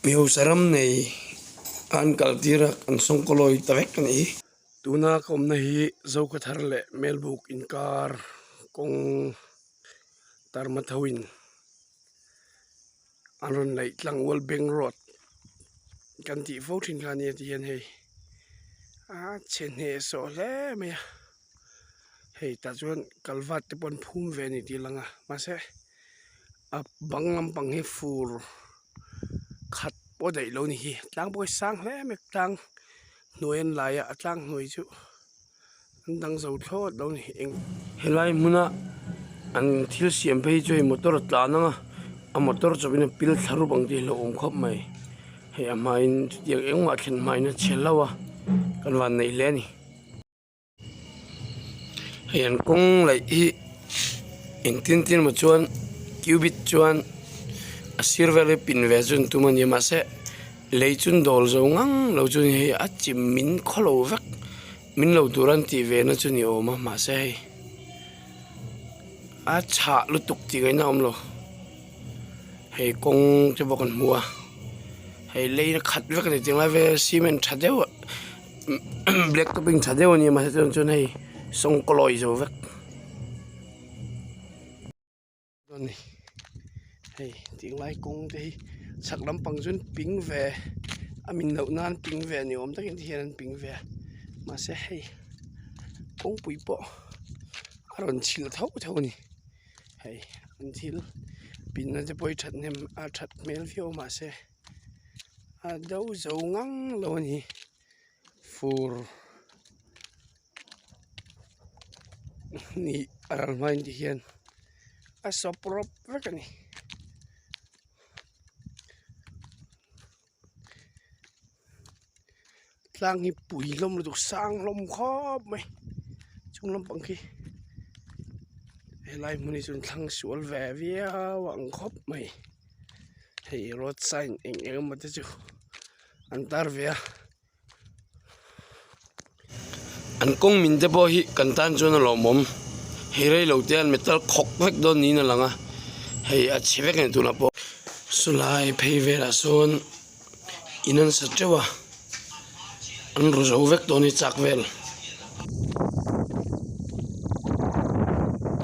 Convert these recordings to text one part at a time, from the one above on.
Mi hausa ram nei an kal tir a an sawngkawlawi ta vek a ni. Tuna ka awmna hi Zokhawthar leh Melbuk inkar kawng tarma tho in an rawn laih tlang World Bank Road kan tih fo thin kha a nia ti hian hei a chhe hneh sawh hle mai a hei tah chuan kalvat te pawh an phum ve a ni tih a lang a mahse a bang lampang hi fur khat pawh daih lo a ni hi tlang pawh hi sang hle mai tlang hnuai an lai a a tlang hnuai chu. An dang zo thlawt lo ni eng helai hmuna an thil siam phei chu hei motor a tlan ang a a motor chawpin a pil thla rup ang tih hi a hlauhawm khawp mai hei a hmain chutiang engmah thlen hmain a chhe hlauh a kan van neih hle a ni. Hei an kawng laih hi engtin tin emaw chuan cubit chuan a sir vel hi pin ve chu an tum a ni a mahse lei chu an dawl zo ngang lo chu a ni hei a chim min khawlo vek. Min lo tur an tih ve na chu ni awm a mahse hei a chhah lutuk tih ngaihna a awm lo hei kawng te pawh kan hmu a hei lei na khat vek a ni tinglai vel cement tha deuh black topping tha deuh a ni a mahse tunah chuan hei sawngkawlawi zo vek. A ni hei tinglai kawng te hi chhak lampang chuan ping ve a min loh nan ping ve ni awm takin ti hian an ping ve a mahse hei kawngpui pawh a rawn chhilh tho tho a ni hei an thil pinna te pawh hi thathnem a that hmel viau a mahse a do zo ngang lo a ni fur. Nih a ral hmain ti hian a sawp rawp vek a ni. Tlang hi pui hlawm lutuk sang hlawm khawp mai chung lampang khi helai hmun hi chuan thlang sual ve viau ang khawp mai hei road sign eng eng emaw te chu an tar ve a. An kawng min te pawh hi kan tan chuan a lawmawm hei rei lo te an metal khawk vek dawn niin a lang a hei a chhe vek a ni tunah pawh sawlai phei velah sawn in an sa teuh a an ru zo vek dawn hi chak vel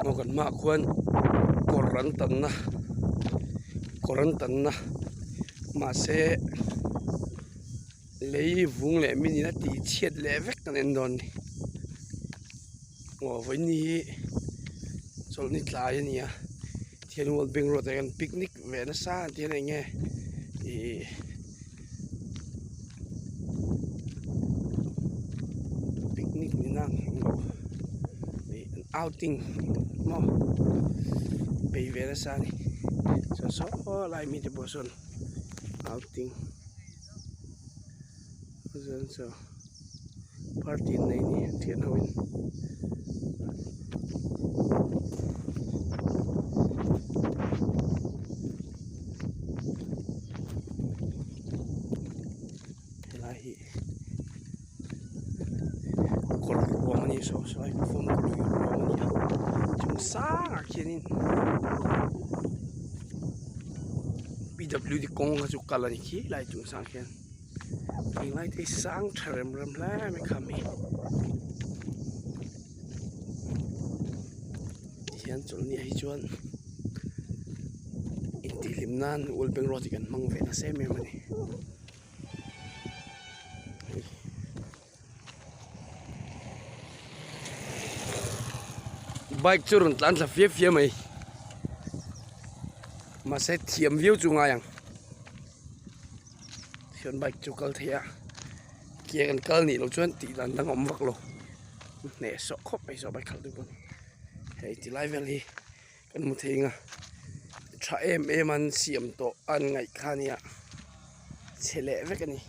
aw kan hmaah khuan kawr an tanna kawr an tanna mahse. Lei vung leh min in a tih chhiat leh vek kan en dawn a ni aw vawiin hi chawlhni tlai a ni a thian world bank road ah hian picnic ve nasa ang tih hian eng nge ihh picnic ni nang englo ih an outing maw bei ve nasa a ni chuan saw lai mite pawh sawn outing. Chuan chaw party an nei ni thian ho in. Helai hi kawr ruam a ni saw saw a fawm lui ruam a ni a chung sangah khianin P W D kawng kha chu kal a ni khi lai chung sang khian englai te hi sang tha rem rem hle mai kham hi tihian chawlhni ah hi chuan intihhlim nan World Bank road hi kan hmang ve nasa em em a ni. Bike chu rawn tlan thla fia fia mai mahse thiam viau chu ngai ang chuan bike chu kal thei a ke kan kal nih loh chuan tih dan dang a awm vak lo hneh sawh khawp mai saw bike khalh tu pawn hei ti lai vel hi kan hmu thei ang a tha em em an siam tawh an ngaih kha nia chhe leh vek a ni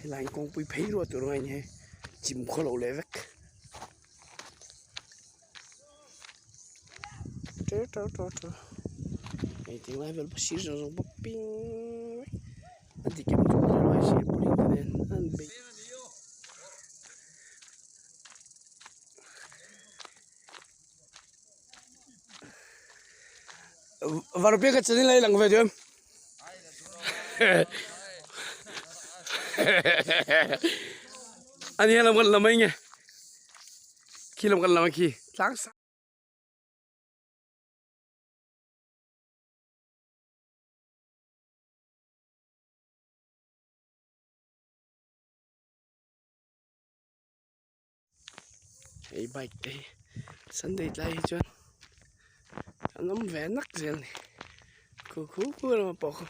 helai kawngpui phei ruah tur anga in hi chim khaw lo leh vek hei ti lai vel pawh sir zawng zawng pawh ping vek a dik em chu ka hre lo a nen an bei. Varpia ka channel a i lang ve duh em? Ani helam kan la mai nge khi lam kan la mai khi tlang sang. Hei bike te hi sunday tlai hi chuan an awm ve nak zel a ni khu khu khu lamah pawh khu.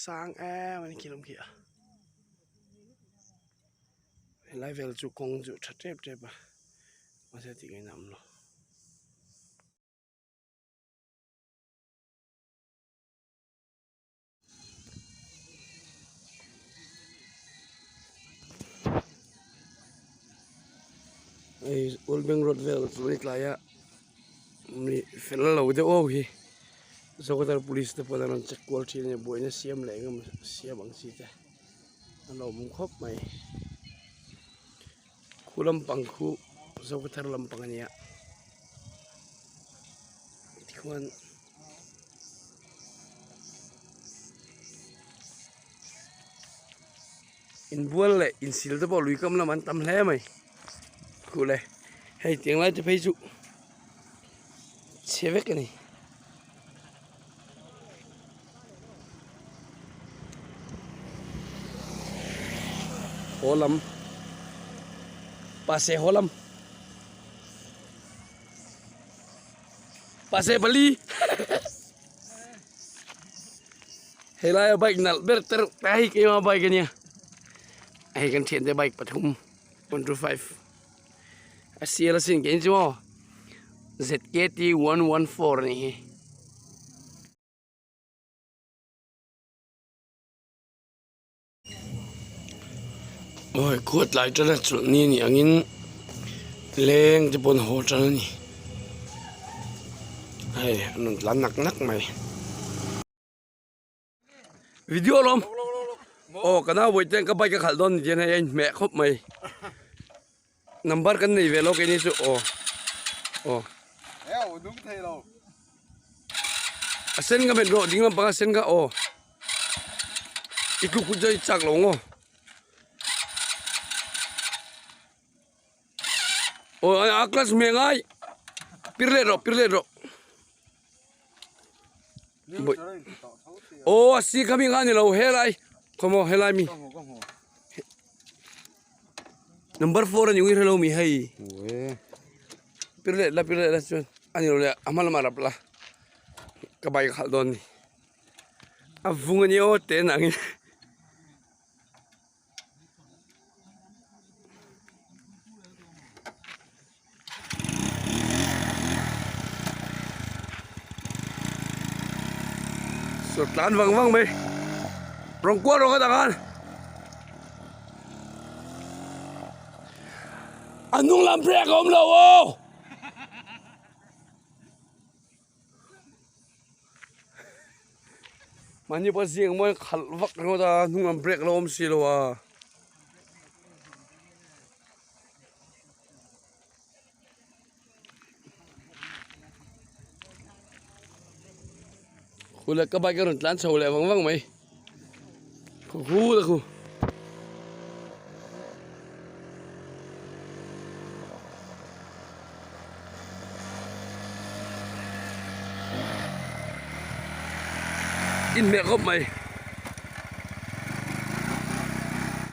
Sang em a ni khi lam khi a helai vel chu kawng chu tha tep tep a mahse tih ngaihna a awm lo. Hei Old Bank Road vel chu ni tlai a mi fel lo deuh ho hi Zokhawthar police te pawh an rawn check kual thin a ni buaina siam leh eng emaw siam ang chi te an lo awm khawp mai khu lampang khu Zokhawthar lampang a ni a tikhuan. Inbual leh insil te pawh lui kam lamah an tam hle mai khuh le hei tiang lai te phei chu chhe vek a ni. Haw lam pase haw lam. Pase pali helai a bike nalh ber ter te hei keimah bike ania hei kan thiante bike pathum 125 a sial asin keini chu maw zkt 114 anih hi. Awi khuat lai tana chawlhni a nih angin leng te pawh an haw tan a ni hei an rawn tlan nak nak mai video alawm aw ka nau bawih ten ka bike a khalh dawn ni hian hei a inhmeh khawp mai number kan nei ve lo keini chu aw aw a sen ka met rawh ding lampang a sen kha aw. I tluk kut zai chak lo ngaw. Ôi a class me ngai. Pir let rawh pir let rawh. Ô a si khami nga ni lo helai. Khomo helai mi. Number 4 ani ui hrelo mi hei. Pir let la pir let la chuan ani lo le a hma lamah rap la. Ka bike khalh dawn ni. A vung a ni aw te nang in saw tlan vang vang mai rawng kual rawng a dang an a hnung lam brake a awm lo aw. Mahni pawh zing mawi khalh vak ringawt a hnung lam brake lo awm si lo a. Khu leh ka bike a rawn tlan chho leh vang vang mai khu khu ta khu. Inhmeh khawp mai.